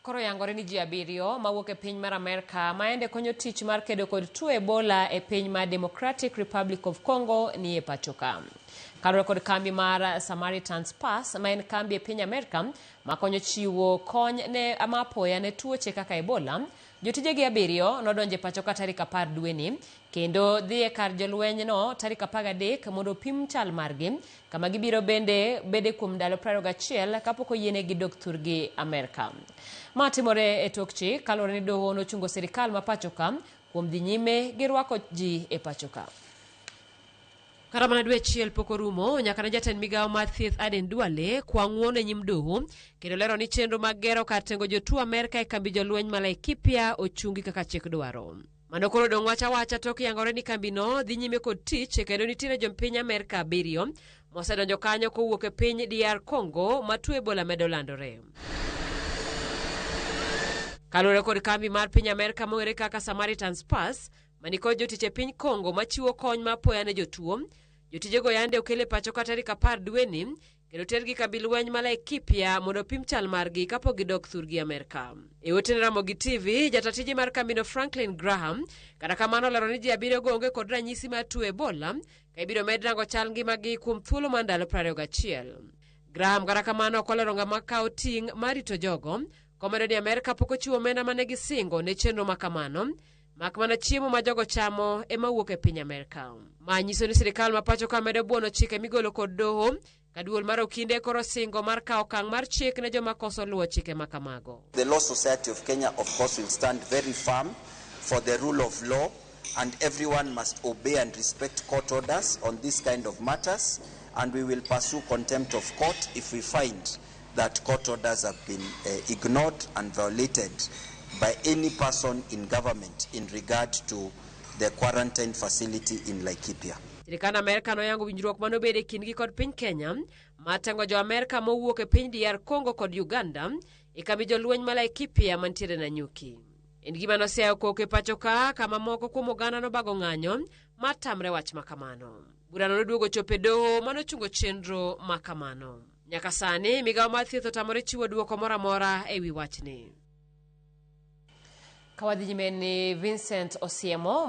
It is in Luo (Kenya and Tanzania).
Koro yangore ni ji 7 mawuok e piny mar Amerka maende konyo tich mar kedo kod tuo Ebola e piny mar Democratic Republic of Congo ni e pachoka. Kaluwore kod kambi mar Samaritan's Purse ma en kambi e piny Amerka makonyo chiwo kony ne mapoya ne tuoche kaka Ebola, jotijegi 7 nodonjo e pachoka tarik 10 dweni kendo dhi e kar jolweny no tarik 13 mondo opim chal margi kama gibiro bende bede kuom ndalo 21 kapok oyienegi dok thurgi Amerka. Ma timore e tok chik kaluwore ni doho nochungo sirikal ma pachoka kuom dhi nyime gi rwako ji e pachoka. Kata mana dwe achiel pok orumo nyaka ne jatend migawo mar thieth Aden Duale kwa ng'uono e nyim doho kendo lero ni chenro mag gero kar tengo jotuo Amerka e kambi jolweny ma Laikipia ochungi kaka chik dwaro. Mano koro dong' wach awacha tok yangore ni kambino dhi nyime kod tich kendo nitiere jopiny Amerka 7 mosedonjo kanyo kowuok e piny DR Congo ma tuo Ebola medo landore. Kaluwore kod kambi mar piny Amerka mong'ere kaka Samaritan's Purse manikod jotich e piny Congo machiwo kony ma apoya ne jotuo, jotijego yande okel e pacho ka tarik 10 dweni kendo tergi kambi lweny ma Laikipia mondo opim chal margi kapok gidok thurgi Amerka. E ote ne Ramogi TV, jata tije mar kambino Franklin Graham kata kamano olero ni ji 7 go onge kod ranyisi mar tuo Ebola ka ibiro med rango chal ngimagi kuom thuolo mar ndalo 21. Graham kata kamano ok olero ng'ama kawo ting' mar rito jogo, komedo ni Amerka pok ochiwo omenda mane gisingo ne chenro ma kamano, mak mana chiemo ma jogo chamo ema wuok e piny Amerka. Ma nyiso ni sirikal ma pacho ka medo buono chike migolo kod doho ka duol mar okinde koro singo mar kawo okang' mar chik ne joma koso luwo chike ma kamago. The Law Society of Kenya, of course, will stand very firm for the rule of law, and everyone must obey and respect court orders on this kind of matters, and we will pursue contempt of court if we find that court orders have been ignored and violated by any person in government in regard to the quarantine facility in Laikipia. Sirikand Amerka noyango winjruok manobedo e kindgi kod piny Kenya mar tengo jo Amerka mowuok e piny DR Congo kod Uganda e kambi jolweny ma Laikipia mantiere Nanyuki. En gima noseyawo koko e pacho ka kama moko kuom oganda nobago ng'anyo mar tamre wach ma kamano. Burano noduogo chopo e doho manochungo chenro ma kamano. Nyaka sani migawo mar thieth otamore chiwo dwoko moro amora e wi wachni. Ka wadhi nyime ni Vincent Osiemo